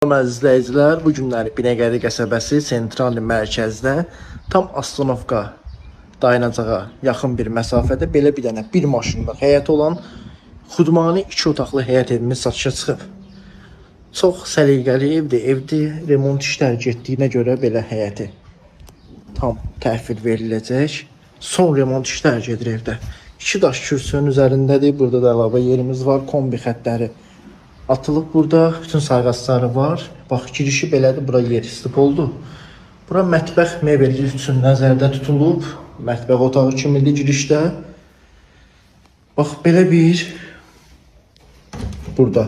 Əziz izləyicilər, bu günləri Binəqədi qəsəbəsi sentral mərkəzdə tam Astanovka dayanacağa yaxın bir məsafədə belə bir dənə bir maşınlıq həyəti olan Xudmani 2 otaqlı həyət evimiz satışa çıxıb. Çox səliqəli evdir. Evdə remont işləri getdiyinə görə belə həyəti tam təhvil veriləcək. Son remont işləri gedir evdə. İki daş kürsünün üzərindədir. Burada da əlavə yerimiz var. Kombi xəttləri atılıb burada. Bütün sayğacları var. Bax girişi belədir. Bura yer istif oldu. Bura mətbəx mebeli üçün nəzərdə tutulub. Mətbəx otağı kimidir girişdə. Bax belə bir burada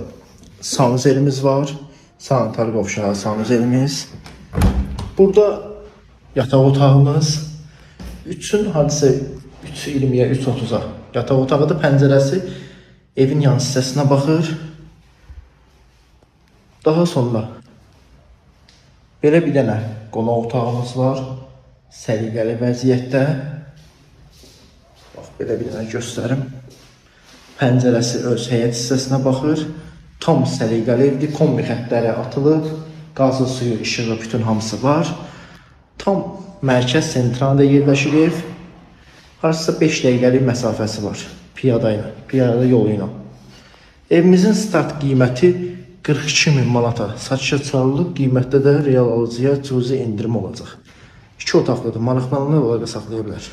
sanuzelimiz var. Sanitar qovşağı sanuzelimiz. Burada yataq otağımız. 3-ün hardasa 3.20-yə, 3.30-a yataq otağıdır. Pəncərəsi evin yan hissəsinə baxır. Daha sonra belə bir dənə qonaq otağımız var. Səliqəli vəziyyətdə. Bax belə bir dənə göstərim. Pəncərəsi öz həyət hissəsinə baxır. Tam səliqəli evdir. Kombi xəttləri atılıb. Qazı, suyu, işığı bütün hamısı var. Tam mərkəz sentralda yerləşir ev. Hardasa 5 dəqiqəlik məsafəsi var piyada ilə, piyada yolu ilə. Evimizin start qiyməti 42 min manata satışa çıxarılıb, qiymətdə də real alıcıya cüzi endirim olacaq. İki otaqlıdır. Maraqlananlar əlaqə saxlaya bilər.